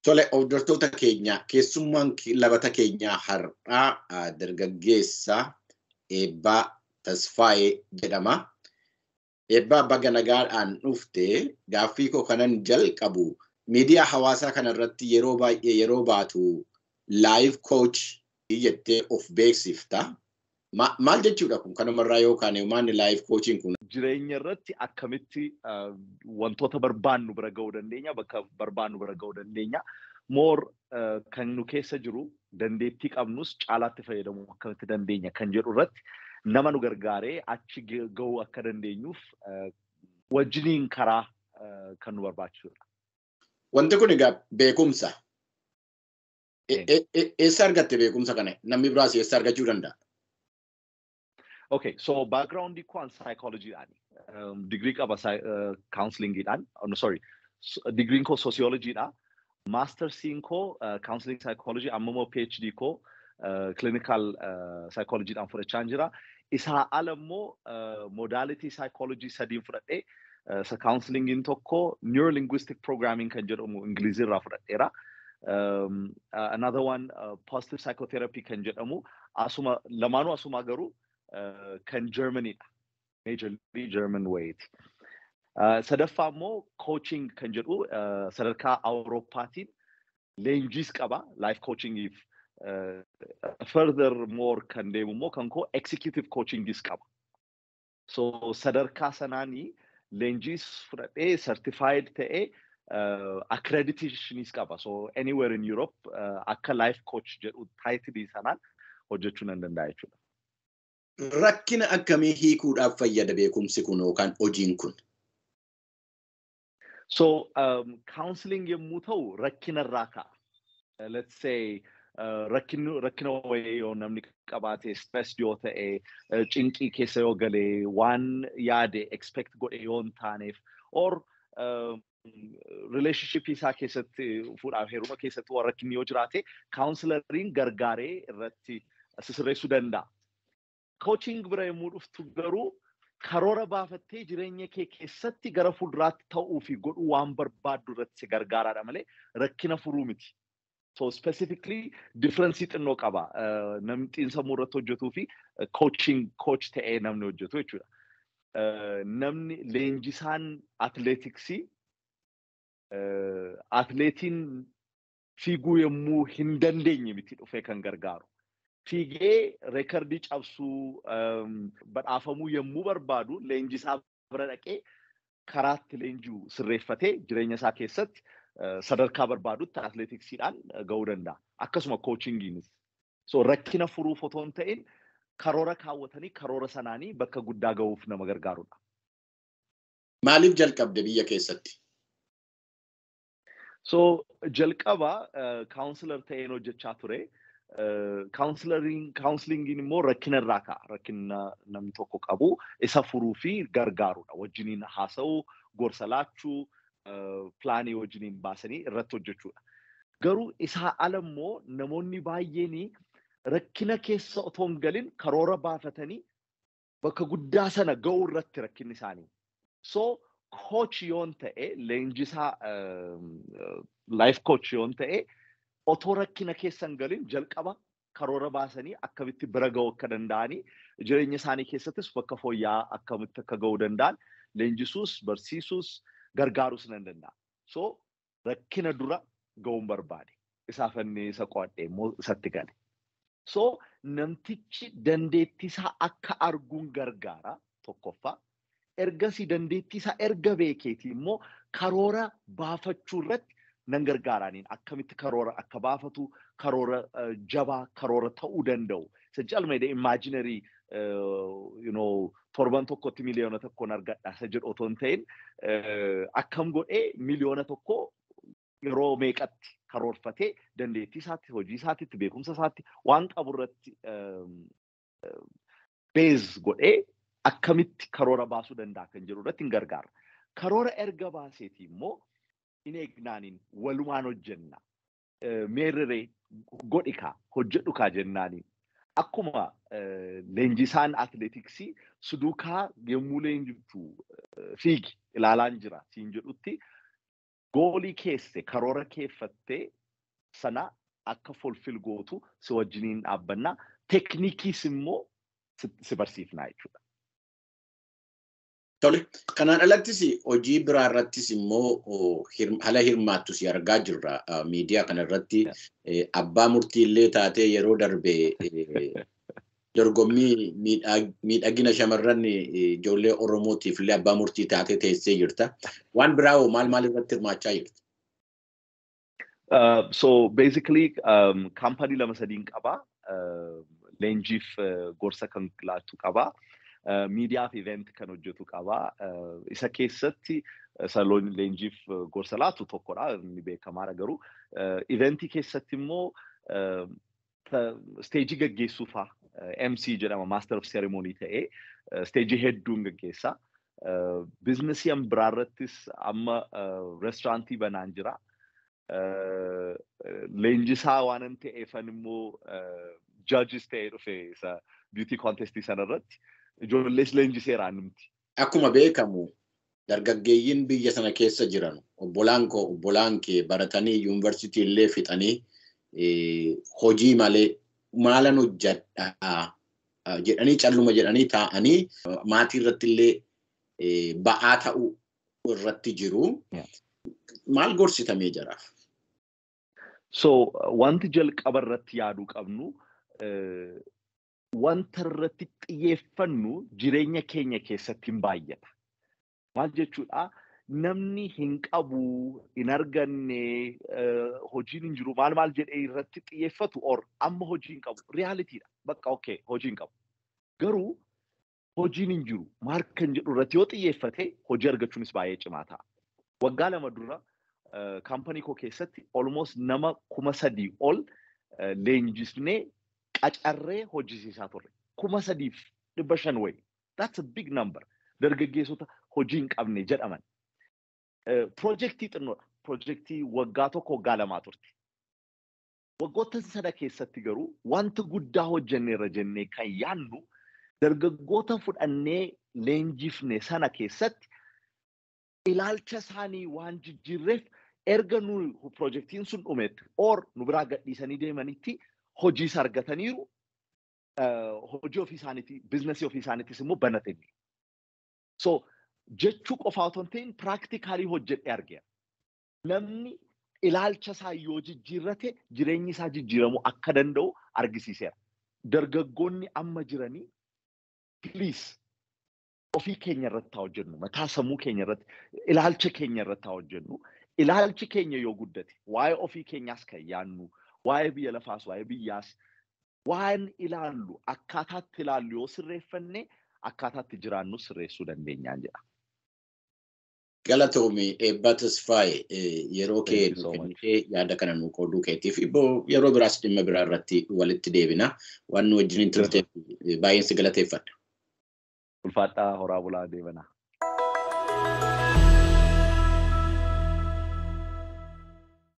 Tole, hordoftoota keenya, keessummaan labata keenyaa har'aa dargaggeessa Eebbaa Tasfaayee jedhama. Eebbaa, baga nagaadhaan dhufte. Gaaffii koo kanan jalqabu, miidiyaa hawaasaa kanarratti yeroo baay'ee yeroo baatu life coach jettee of beeksifta. Maal jechuudha kun kanumarraa yookaan maanni life coachiin kun? Jireenya irratti akkamitti wantoota barbaannu bira ga'uu dandeenya, bakka barbaannu bira ga'uu dandeenya. More kan nu keessa jiru dandeettii qabnus caalaatti fayyadamuu akkamitti dandeenya kan jedhu irratti nama nu gargaaree achi ga'uu akka dandeenyuuf wajjiniin karaa kan nu barbaachisudha. Wanti kun egaa beekumsa. Eessa argatte beekumsa kana? Namni biraas eessa argachuu danda'a? Okay, so background koo psychology-dhaan. Degree qaba counseling-dhaan. Oh, no, sorry. Degree koo sociology-dha. Mastersiin koo counseling psychology, amma immoo PhD koo clinical psychology-dhaan fudhachaa jira. Isaa ala immoo modality psychology sadiin fudhadhee, isa counselingiin tokko neurolinguistic programming kan jedhamu Ingilizii irraa fudhadheera. Another one positive psychotherapy kan jedhamu, asuma lamaanuu asuma garuu kan Germanyidha. Majorly German wayiiti. Sadaffaa immoo coaching kan jedhu sadarkaa Awurooppaatiin leenjiis qaba life coachingiif. Further more kan deemu immoo kan koo executive coachingis qaba. So sadarkaa sanaanii leenjiis fudhadhee, certified ta'ee, accreditationis qaba. So anywhere in Europe akka life coach jedhu title sanaan hojjechuu nan danda'a jechuudha. Rakkina akkamii hiikuudhaaf fayyada beekumsi kun yookaan hojiin kun? So counseling yommuu ta'u rakkina irraa ka'a. Let's say rakkina wayii yoo namni qabaate, stress yoo ta'e, cinqii keessa yoo galee, waan yaade expect godhe yoo hin taaneef, or relationship isaa keessatti, fuudhaaf heeruma keessatti waan rakkinni yoo jiraate, counseloriin gargaaree irratti sisirreessuu danda'a. Coaching bira yommuu dhuftu garuu karoora baafattee jireenya kee keessatti gara fuulduraatti ta'uu fi godhuu waan barbaaddu irratti si gargaaraadha malee rakkina furuu miti. So specifically difference xinnoo qaba. Namni xiinsammuu irratti hojjetuu fi coaching coach ta'ee namni hojjetu jechuudha. Namni leenjisaan atleetiksii atleetiin fiiguu yommuu hin dandeenye miti dhufee kan gargaaru. Fiigee reekardii cabsuu, badhaafamuu yommuu barbaadu leenjisaa bira dhaqee karaatti leenji'u sirreeffatee jireenya isaa keessatti sadarkaa barbaadutti atleetiksiidhaan ga'uu danda'a. Akkasuma coachingiinis. So rakkina furuuf otoo hin ta'in karoora kaawwatanii karoora sanaanii bakka guddaa ga'uuf nama gargaarudha. Maaliif jalqabde biyya keessatti? So jalqaba counselor ta'een hojjechaa ture. Counselingiin immoo rakkina irraa ka'a. Rakkina namni tokko qabu isa furuu fi gargaarudha. Wajjiniin haasa'uu, gorsa laachuu, planii wajjiniin baasanii irratti hojjechuudha. Garuu isaa ala immoo namoonni baay'een rakkina keessa otoo hin galin karoora baafatanii bakka guddaa sana ga'uu irratti rakkinni isaanii. So coach yoon ta'e, leenjisaa life coach yoon ta'e, otoo rakkina keessa hin galin jalqaba karoora baasanii akkamitti bira ga'uu akka danda'anii, jireenya isaanii keessattis bakka fooyya'aa akkamitti akka ga'uu danda'an leenjisuus, barsiisuus, gargaaruus nan danda'a. So rakkina dura ga'uun barbaade. Isaaf inni isa qo'adhe immoo isatti gale. So namtichi dandeettii isaa akka arguun gargaara tokkoffaa. Ergasii dandeettii isaa erga beekeeti immoo karoora baafachuu irratti nan gargaaraaniin, akkamitti karoora akka baafatu, karoora jabaa, karoora ta'uu danda'u. Isa calma jedhee imaginary torban tokkotti 1 miliyoona argadha isa jedhu otoo hin ta'in, akkam godhee 1 miliyoona yeroo meeqatti karoorfatee dandeettii isaatti, hojii isaatti, beekumsa isaatti, waan qabu irratti base godhee akkamitti karoora baasuu danda'a kan jedhu irratti hin gargaara. Karoora erga baaseeti immoo hin eegnaaniin walumaan hojjenna. Meerree godhi kaa, hojjedhu kaa jennaaniin. Akkuma leenjisaan atleetiksii suduukaa yommuu leenjiftu fiigi ilaalaan jira siin jedhutti, goalii keesse karoora keeffattee Sana akka fulfill gootu si wajjiniin dhaabbannaa. Teknikiis immoo si barsiifnaa jechuudha. Tole, kanaan alattis hojii biraa irrattis immoo haala hirmaattu si argaa jirra. Miidiyaa kana irratti abbaa murtii illee taatee yeroo darbe dorgommii miidhagina shamarran ijoollee Oromootiif illee abbaa murtii taatee teessee jirta. Waan biraa hoo maal maal irratti hirmaachaa jirta? So basically company lama sadiin qaba. Leenjiif gorsa kan laattu qaba. Miidiyaa fi event kan hojjetu qaba. Isa keessatti isa leenjiif gorsa laatu tokkodha. Inni beekamaadha garuu. Eventii keessatti immoo stage gaggeessuu fa'a. MC jedhama, Master of Ceremony ta'ee stage hedduun gaggeessa. Businessii an biraa irrattis amma restaurantii banaan jira. Leenjisaa waanan ta'eefan immoo judges ta'ee dhufe isa beauty contestii sana irratti. Ijoollees leenjiseera annumti. Akkuma beekamu, dargaggeeyyiin biyya sana keessa jiran, obbolaan koo, obbolaan kee, baratanii yuunivarsiitii illee fixanii hojii malee maalan hojjedhaa jedhanii calluma jedhanii taa'anii maatii irratti illee ba'aa ta'uu irratti jiru. Maal gorsitamee jaraaf? So wanti jalqaba irratti yaaduu qabnu, wanta irratti xiyyeeffannu jireenya keenya keessatti hin baay'ata. Maal jechuudha? Namni hin qabu, hin arganne, hojiin hin jiru, maal maal jedhee irratti xiyyeeffatu or amma hojii hin qabu. Realitydha. Bakka okay, hojii hin qabu. Garuu hojiin hin jiru maal kan jedhu irratti yoo xiyyeeffate, hojii argachuunis baay'ee cimaa ta'a. Waggaa 2 dura company koo keessatti almost nama 3,000 ol leenjisnee qacarree hojjisiisaa turre. 3,500 wayi. That's a big number. Dargaggeessota hojii hin qabne jedhaman. Piroojeektii xinnoodha. Piroojeektii waggaa 1, waggaa 2 turte. Waggoota sana keessatti garuu wanta guddaa hojjenneerra jennee kan yaadnu, dargaggoota fudhannee leenjifne sana keessatti ilaalcha isaanii waan jijjiirreef, erga nu piroojeektiin sun dhumetti or nu biraa gadhiisanii deemanitti hojiis argataniiru, hojii ofii isaaniitii, businessii ofii isaaniitis immoo banataniiru. So jechuu qofaa otoo hin ta'in practically hojjedhee argeera. Namni ilaalcha isaa yoo jijjiirrate jireenyi isaa jijjiiramuu akka danda'u argisiiseera. Dargaggoonni amma jiranii, please, ofii keenya irratti haa hojjennu, mataa sammuu keenya irratti, ilaalcha keenya irratti haa hojjennu. Ilaalchi keenya yoo guddate, waa'ee ofii keenyaas kan yaadnu, waa'ee biyya lafaas, waa'ee biyyaas, waan ilaallu, akkaataatti ilaallu yoo sirreeffanne, akkaataatti jiraannu sirreessuu dandeenyaan jedha. Galatoomi, Eebbaa Tasfaayee, yeroo kee kennitee yaada kana nu qooduu keetiif. Yeroo biraas dhimma biraa irratti walitti deebina. Waan nu wajjin turteef baay'een si galateeffadha. Ulfaadhaa, horaa bulaa, deebanaa.